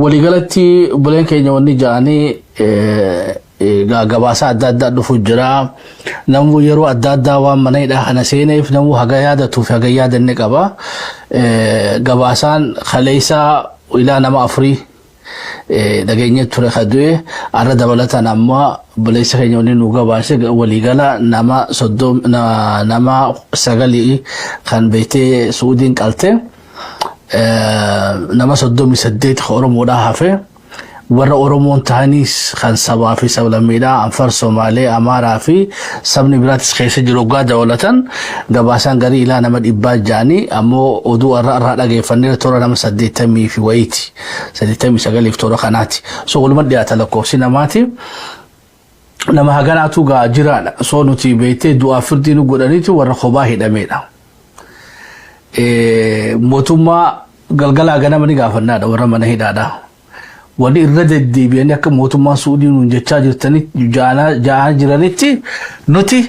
Waliigalatti obboleen keenya wanni ja'anii gabaasa adda addaa dhufu jira. Namuu yeroo adda addaa waan mana hidhaa kana seeneef namuu haga yaadatuu fi haga yaadanne qaba. Gabaasaan kaleessaa ilaa nama afurii dhageenye ture ka du'e arra dabalataan amma obboleessa keenya wanni nu gabaase waliigala nama soddom nama sagalii kan beektee Suudiin qalte. Nama 38 ka Oromoodhaa hafe warra Oromoon tahaniis kan sabaa fi sablammiidhaa Anfar, Somaalee, Amaaraa fi sabni biraatis keessa jiru hoggaa dabalatan gabaasaan garii ilaa nama dhibbaa ja'anii ammoo oduu irraa irraa dhageeffanneera toora nama 80 fi wayiiti. 89 toora kanaati. So waluma dhiyaata lakkoofsi namaati. Nama haganaatu gaa jiraadha. So nuti beektee du'aa firdii nu godhaniitu warra kophaa hidhameedha. Mootummaa galgalaa ganama ni gaafannaadha warra mana hidhaadha. Wanni irra deddeebi'anii akka mootummaan Suudii nuun jechaa jirtanii ja'aa jiranitti nuti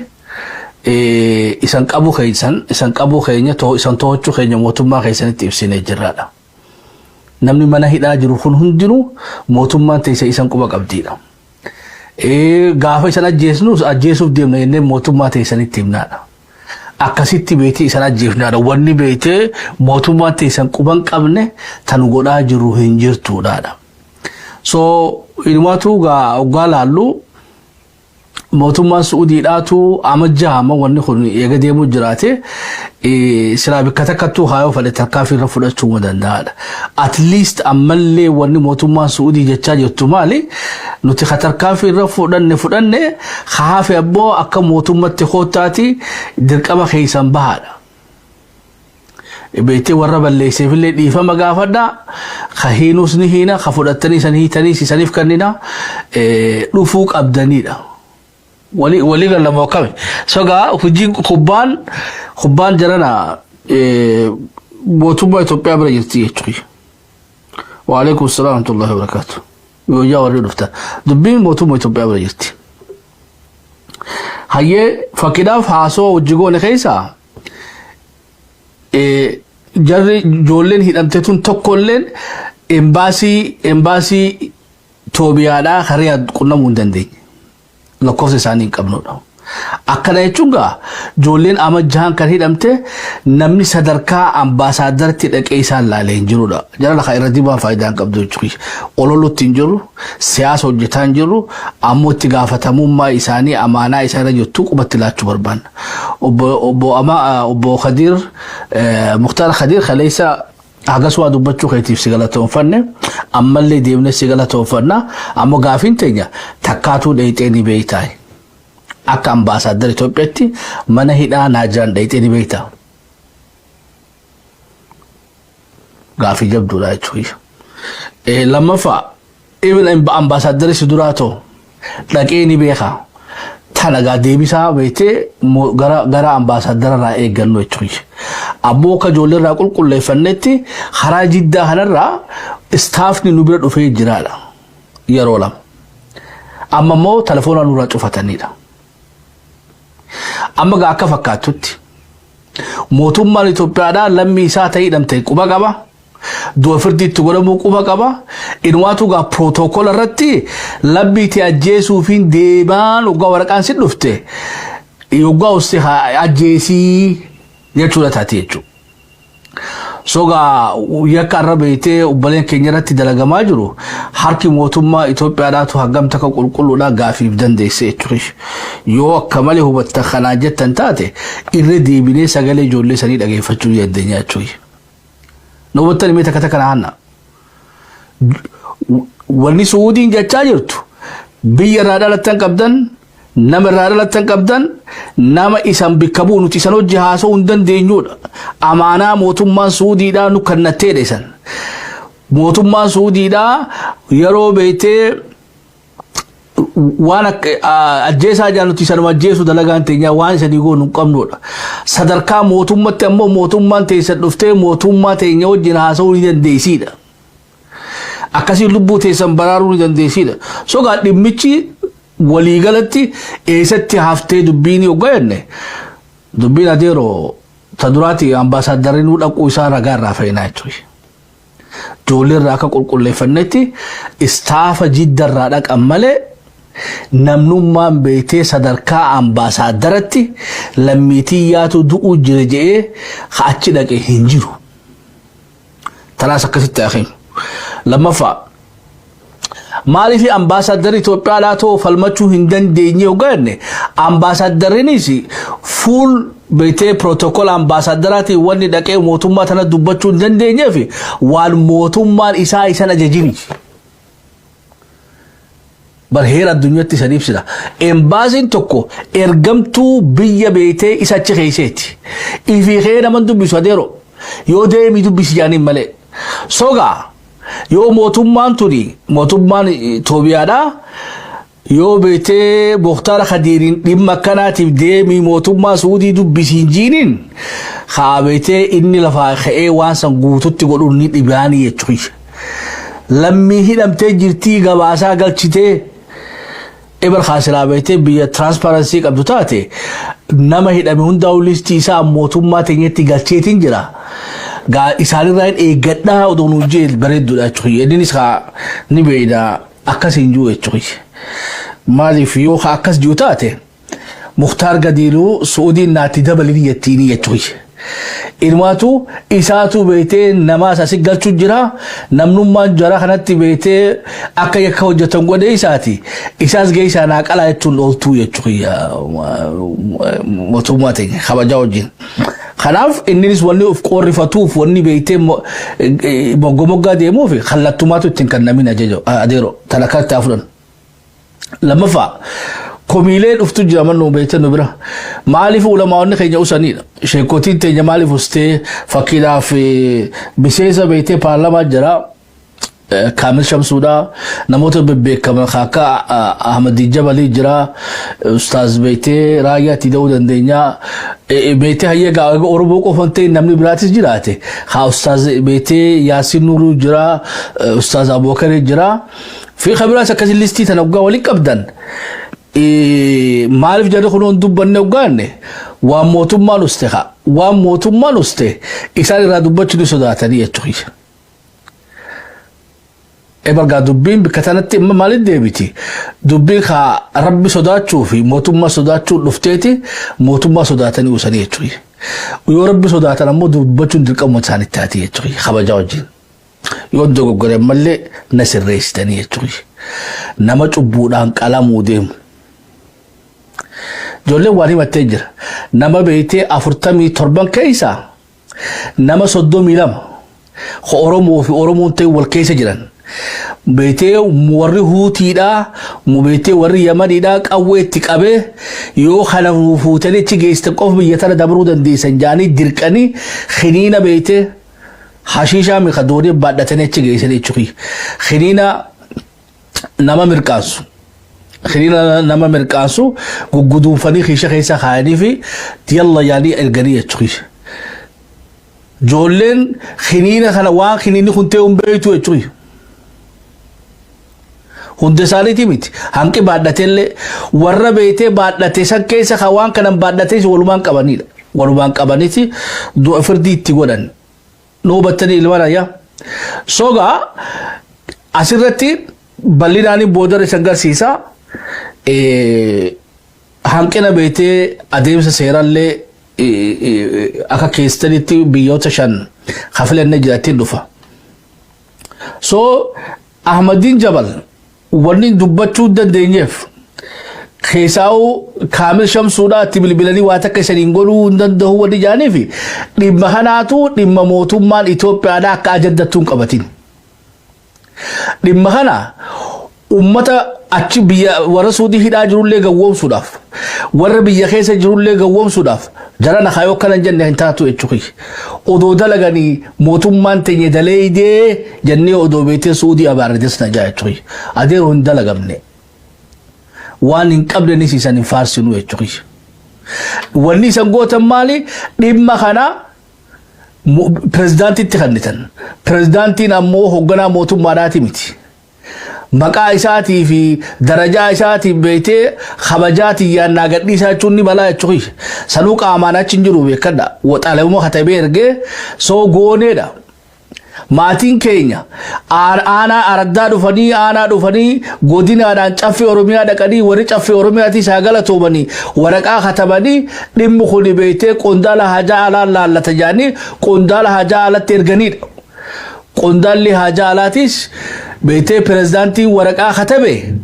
isan qabuu keessan isan qabuu keenya isan to'achuu keenya mootummaa keessanitti ibsinee jirraadha. Namni mana hidhaa jiru kun hundinuu mootummaan teessa isan quba qabdiidha. Gaafa isan ajjeesnus ajjeesuuf deemna jennee mootummaa teessanitti himnaadha. Akkasitti beektee isan ajjeefnaadha. Wanni beektee mootummaan teessan quban qabne tan godhaa jiru hin jirtuudhaadha. So inumaatu gaa oggaa laallu mootummaan Su'uudiidhaatu ama jahama wanni kun eega deemuu jiraate silaa bikka takkattuu haayoo fedhe tarkaanfii irra fudhachuu danda'aadha. At least ammallee wanni mootummaan Su'uudii jechaa jirtu maali? Nuti ka tarkaanfii irra fudhanne fudhanne haafe abboo akka mootummatti koottaati dirqama keessan bahaadha. Beektee warra balleesseefillee dhiifama gaafadha. Ka hiinuus ni hiina, ka fudhattanii isan hiitaniis isaniif kennina dhufuu qabdanidha. Walii galamoo akkami. Sogaa hojiin kubbaan jarana mootummaa Itoophiyaa bira jirti jechuudha. Waalaikum salaam wa rahmatullahi wa barakatuh. Guyyaa warri dhuftan. Dubbiin mootummaa Itoophiyaa bira jirti. Hayyee fakkiidhaaf haasoo hojii goone keessaa jarri ijoolleen hidhamte tun tokkolleen embaasii Itoophiyaadhaa karaa qunnamuu hin dandeenye. Lakkoofsa isaanii hin qabnudha. Akkana jechuun gaa ijoolleen ama jahan kan hidhamte namni sadarkaa ambaasaadaratti dhaqee isaan laalee hin jirudha. Jara lafa irra dibaan faayidaa hin qabdu jechuudha. Ololutti hin jiru, siyaasa hojjetaa hin jiru, ammoo itti gaafatamummaa isaanii amaanaa isaa irra jirtu qubatti laachuu barbaanna. Obbo Khadiir Muktaar Khadiir kaleessa hagas waa dubbachuu keetiif si galatoonfanne ammallee deemnee si galatoonfanna ammoo gaafiin teenya takkaatuu dheeyxee ni beeytaa. Akka ambaasaaddara Itoophiyaatti mana hidhaa Naajiraan dheeyxee ni beeytaa. Gaafii jabduudha jechuudha. Lammaffaa even ambaasaaddari si duraa ta'u dhaqee ni beeka. Tana gaa deebisaa beektee gara ambaasaaddara irraa eeggannu jechuudha. Ammoo akka ijoollee irraa qulqulleeffannetti karaa Jiddaa kanarraa istaafni nu bira dhufee jiraadha. Yeroo lama. Amma immoo telefoona nurraa cufatanidha. Amma gaa akka fakkaattutti mootummaan Itoophiyaadhaa lammii isaa ta'ee hidhamte quba qaba. Du'a firdiitti godhamuu quba qaba. Inumaatu gaa pirootookoola irratti lammii ta'e ajjeesuufiin deemaan waggaa waraqaan si dhufte yoggaa uste ajjeesii jechuudha taati jechuudha. So gaa yakka irra beektee obboleen keenya irratti dalagamaa jiru harki mootummaa Itoophiyaadhaatu hangam takka qulqulluudha gaafiif dandeesse jechuudha. Yoo akka malee hubattan kanaa jettan taate irra deebinee sagalee ijoollee sanii dhageeffachuu dandeenya jechuudha. Na hubattan mee takka takka na hanna. Wanni Suudiin jechaa jirtu biyya irraa dhalattan qabdan nama irraa dhalattan qabdan nama isan bikka bu'u nuti isan hojii haasa'uu hin dandeenyudha. Amaanaa mootummaan Suudiidhaa nu kannatteedha isan. Mootummaan Suudiidhaa yeroo beektee waan akka ajjeesaa jaan nuti isanuma ajjeesuu dalagaan teenyaa waan isanii goonu hin qabnudha. Sadarkaa mootummatti ammoo mootummaan teessan dhuftee mootummaa teenya wajjin haasa'uu ni dandeessiidha. Akkasiin lubbuu teessan baraaruu ni dandeessiidha. Sogaa dhimmichi waliigalatti eessatti haftee dubbiin yoggaa jenne dubbiin adeeroo ta duraati ambaasaadarri nuu dhaquu isaa ragaa irraa fayyinaa jechuudha. Ijoollee irraa akka qulqulleeffannetti istaafa Jiddarraa dhaqan malee namnummaan beektee sadarkaa ambaasaaddaraatti lammiitiyyaatu du'uu jira jedhee achi dhaqe hin jiru. Tanaas akkasitti akeemu. Lammaffaa, maaliif ambaasaadarri Itoophiyaadhaa ta'uu falmachuu hin dandeenye hogganne? Ambaasaadarrinis fuul beektee protocol ambaasaadaraatiin wanni dhaqee mootummaa tana dubbachuu hin dandeenyeef waan mootummaan isaa isan ajajini. Bar heera addunyaatti isan ibsina. Embaasiin tokko ergamtuu biyya beektee isa achi keesseeti. Ifii kee naman dubbisu adeero yoo deemii dubbisi jaaniin malee. Sogaa yoo mootummaan tuni, mootummaan Itoophiyaadhaa, yoo beektee Muktaara Kadiiriin dhimma akkanaatiif deemii mootummaa Suudii dubbisiin jiiniin, haa beektee inni lafaa ka'ee waan san guututti godhuun ni dhibaanii jechuudha. Lammii hidhamtee jirtii gabaasaa galchitee ebar kaasilaa beektee biyya transparency qabdu taate nama hidhame hundaa'u listii isaa mootummaa teenyatti galcheetiin jira. Gaa isaanirraa hin eeggadhaa odoo nuun jee bareedduudha jechuudha. Innis haa ni beeyna akkas hin jiru jechuudha. Maaliif yoo akkas jiru taate Muktaar Gadiiluu Su'uudiin naatti dabalin jettiini jechuudha. Ilmaatu isaatu beektee namaas asi galchuu jira, namnummaan jara kanatti beektee akka yakka hojjetan godhee isaati. Isaas gahee isaa naa qalaa jechuun ooltuu jechuudha mootummaa teenya kabajaa wajjin. Kanaaf inninis wanni of qorrifatuuf, wanni beektee mogga moggaa deemuuf kallattumaatu ittiin kennamin adeero tana akka itti fudhan. Lammaffaa, komiilee dhuftu jira mannu beektee nu bira. Maaliif ulamaawwanni keenya usanidha? Sheekotiin teenya maaliif ustee? Fakkiidhaaf miseensa beektee paarlamaa jira. Kaamil Shamsuudha, namoota bebbeekaman akka Ahmadi Jabalii jira, Ustaaz beektee Raayyaatti da'uu dandeenya. Beektee hayya gaa Oromoo qofan ta'e namni biraatis jiraate. Haa Ustaaz beektee Yaasin Nuuruu jira, Ustaaz Abubakarii jira. Fi kabiraas akkasii listii tana waggaa waliin qabdan. Maaliif jarri kun hin dubbanne hoggaanne, waan mootummaan uste haa waan mootummaan uste isaan irraa dubbachuu ni sodaatanii jechuudha. Ebargaa dubbiin bikka tanatti imma maaliif deebiti? Dubbiin haa Rabbi sodaachuu fi mootummaa sodaachuu dhufteeti, mootummaa sodaatanii usanii jechuudha. Yoo Rabbi sodaatan ammoo dubbachuun dirqama isaanitti taati jechuudha kabajaa wajjin. Yoo dogoggore mallee na sirreessitanii jechuudha. Nama cubbuudhaan qalamuu deemu. Ijoolleen waan himattee jira. Nama beektee 47 keessaa nama 32 Oromoo fi Oromoon ta'e wal keessa jiran. Beektee warri Huutiidhaa, beektee warri Yamaniidhaa qawwee itti qabee yoo kana fuutanii achi geessitan qofa biyya tana dabruu dandeessan jaanii dirqanii kiniina beektee hashiishaa miqa doonii baadhatanii achi geessan jechuudha. Kiniina nama mirqaansu. Kiniina nama mirqaansu gugguduunfanii kiisha keessa kaayanii fi yalla yaanii erganii jechuudha. Ijoolleen kiniina kana waan kiniinni kun ta'e hin beektu jechuudha. Hunda isaaniiti miti. Hanqi baadhateellee warra beektee baadhate san keessa kan waan kanan baadhatee walumaan qabanidha. Walumaan qabaniiti du'a firdii itti godhan. Nu hubattanii ilmaan ayyaa? Sogaa asirratti bal'inaan boodara isan garsiisa. Hanqina beektee adeemsa seerallee akka keessanitti biyyoota shan kafilannee jiraattiin dhufa. So Ahmadiin Jabal wanni dubbachuu dandeenyeef keessaa'uu Kaamil Shamsuudhaa itti bilbilanii waa takka isaniin godhuu hin danda'u wanni jaaniif dhimma kanaatu dhimma mootummaan Itoophiyaadhaa akka ajandattuu hin qabatin. Dhimma kana ummata achi biyya warra Suudii hidhaa jirullee gawwoomsuudhaaf, warra biyya keessa jirullee gawwoomsuudhaaf jara na yoo akkana hin jenne hin taatu jechuudha. Odoo dalaganii mootummaan teenya daleeydee jennee odoo beektee Suudii abaarrites na jaa jechuudha. Adeeroo hin dalagamne. Waan hin qabnenis isan hin faarsinu jechuudha. Wanni isan gootan maali? Dhimma kana pirezidaantitti kennitan. Pirezidaantiin ammoo hoogganaa mootummaadhaati miti. Maqaa isaatii fi darajaa isaatiin beektee kabajaatiin yaannaa gadhiisaa jechuun ni balaa jechuudha. Sanuu qaamaan achi hin jiru beekadha. Xalayuma katabee ergee soo gooneedha. Maatiin keenya aanaa araddaa dhufanii, aanaa dhufanii, godinaadhaan Caffee Oromiyaa dhaqanii, warri Caffee Oromiyaatis haa galatoomanii, waraqaa katabanii, dhimmi kun beektee qondaala hajaa alaa laallata jedhanii qondaala hajaa alatti erganiidha. Qondaalli hajaa alaatis beektee pirezidaantiin waraqaa katabe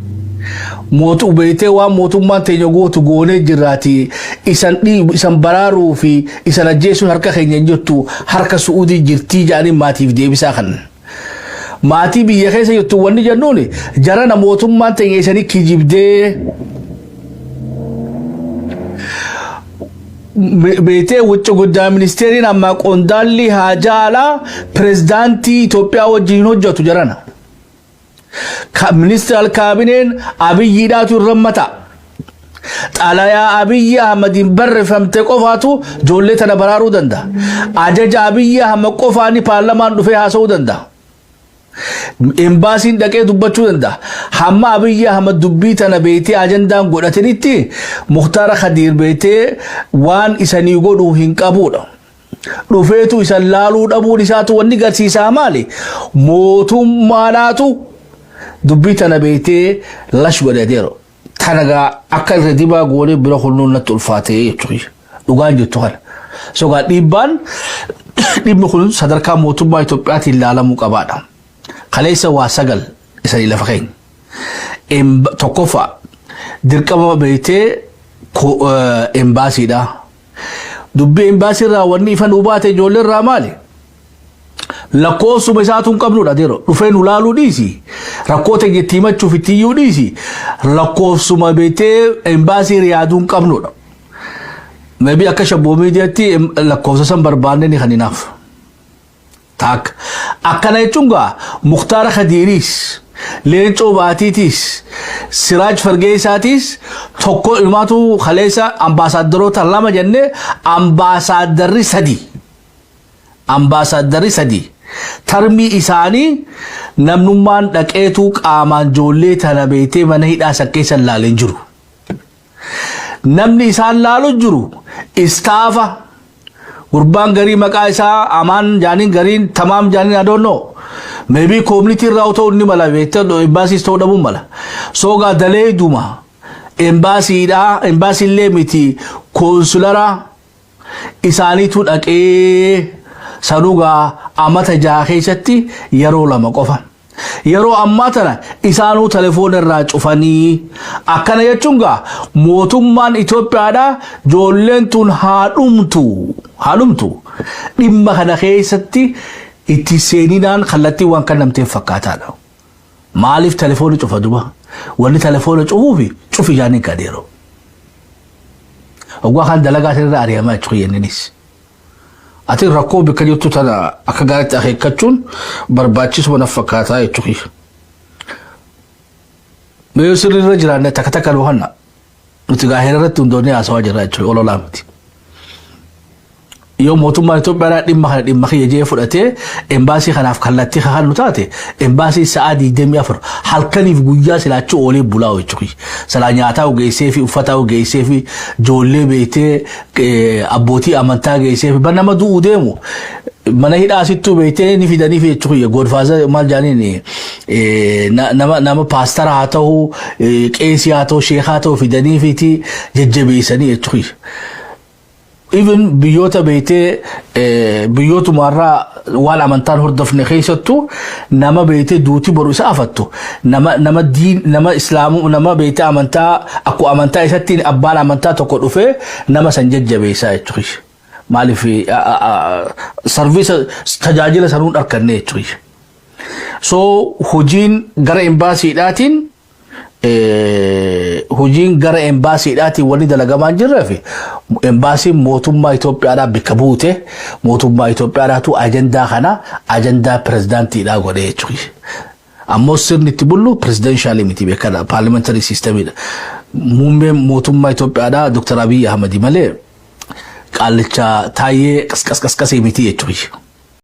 mootu beektee waan mootummaan teenya gootu goonee jirraati, isan isan baraaruu fi isan ajjeesuun harka keenya hin jirtu, harka Su'uudii jirtii jedhanii maatiif deebisaa kan. Maatii biyya keessa jirtu wanni jennuun jarana mootummaan teenya isanii kijibdee beektee wucci guddaa ministeeriin ammaa qondaalli haajaa alaa pirezidaantii Itoophiyaa wajjin hojjetu jarana. Ministeera kaabineen Abiyyiidhaatu irra mata. Xalayaa Abiyyi Ahmadiin barreeffamte qofaatu ijoollee tana baraaruu danda'a. Ajaja Abiyyi Ahmad qofaani paarlamaan dhufee haasa'uu danda'a. Embaasiin dhaqee dubbachuu danda'a. Hamma Abiyyi Ahmad dubbii tana beektee ajandaan godhatanitti Muktaara Khadiir beektee waan isanii godhuu hin qabuudha. Dhufeetu isan laaluu dhabuun isaatu wanni garsiisaa maali? Mootummaadhaatu dubbii tana beektee lash godhateera. Tana gaa akka irra dibaa goonee bira hunnuun natti ulfaatee jechuudha. Dhugaan jettu kana. So gaa dhiibbaan dhimmi kun sadarkaa mootummaa Itoophiyaatiin ilaalamuu qabaadha. Kaleessa waa sagal isanii lafa keenya. Tokkoffaa, dirqama beektee embaasiidha. Dubbii embaasii irraa wanni ifa nuu baate ijoollee irraa maali? Lakkoofsuma isaatu hin qabnudha yeroo dhufee nu laaluu dhiisi. Rakkoo teenya itti himachuuf itti iyyuu dhiisi. Lakkoofsuma beektee embaasii Riyaaduu hin qabnudha. Maybe akka Shabboo Miidiyaatti lakkoofsa san barbaanne ni kan hinaaf. Taakka. Akkana jechuun gaa Muktaara Khadiiriis, Leencoo Baatiitiis, Siraaj Fargeessaatiis tokko ilmaatu kaleessa ambaasaaddaroota lama jennee ambaasaaddarri sadi. Ambaasaaddarri sadi. Tarmii isaanii namnummaan dhaqeetu qaamaan ijoollee tana beektee mana hidhaa san keessa laalee jiru. Namni isaan laalu jiru istaafa gurbaan garii maqaa isaa Amaan jaaniin, gariin Tamaam jaaniin, I don't know. Maybe community irraa ta'uu ni mala, beektee embaasiis ta'uu dhabuu mala. Soogaa daleeduma embaasiidhaa, embaasiillee miti, koonsulara isaaniitu dhaqee sanugaa amata 6 keessatti yeroo lama qofa. Yeroo ammaa tana isaanuu telefoona irraa cufanii, akkana jechuun gaa mootummaan Itoophiyaadhaa ijoolleen tun haa dhumtu haa dhumtu dhimma kana keessatti itti seeninaan kallattii waan kan namteef fakkaataadha. Maaliif telefoona cufa duba? Wanni telefoona cufuufi cufi jaaniin kadeero. Oggaa kan dalagaa irra ari'amaa jechuudha yenninis. Ati rakkoo bakka jirtu tana akka gaariitti akeekkachuun barbaachisuma na fakkaataa jechuudha. Mee sirrii irra jiraanne takka takka nu hanna. Nuti gaahera irratti hundoonnee haasawaa jirra jechuudha, ololaa miti. Yoo mootummaan Itoophiyaa dhimma kana dhimma kiyya jee fudhatee embaasii kanaaf kallattii kan nu taate, embaasii sa'aa 24 halkaniif guyyaa silaachuu oolee bulaa jechuudha. Silaa nyaataa geessee fi uffata geessee fi ijoollee beektee abbootii amantaa geessee fi nama du'uu deemu mana hidhaa sittuu beektee ni fidanii fi jechuudha. Godfather maal jaaniin, nama paastara haa ta'u, qeesii haa ta'u, sheekaa haa ta'u, fidanii fiiti jajjabeessanii jechuudha. Even biyyoota beektee biyyootumarraa waan amantaan hordofne keessattuu nama beektee duuti boru isa afattu, nama diin, nama islaamu, nama beektee amantaa akkuma amantaa isatti abbaan amantaa tokko dhufee nama san jajjabeessaa jechuudha. Maaliif service tajaajila sanuun arganne jechuudha. So hojiin gara embaasiidhaatiin wanni dalagamaa hin jirree fi embaasiin mootummaa Itoophiyaadhaa bakka buute, mootummaa Itoophiyaadhaatu ajandaa kana ajandaa pirezidaantiidhaa godhee jechuudha. Ammoo sirni itti bullu presidential miti, beekadha, parliamentary systemiidha. Muummeen mootummaa Itoophiyaadhaa Dr. Abiy Ahmadi malee qaallicha Taayyee qasqas qasqasee miti jechuudha.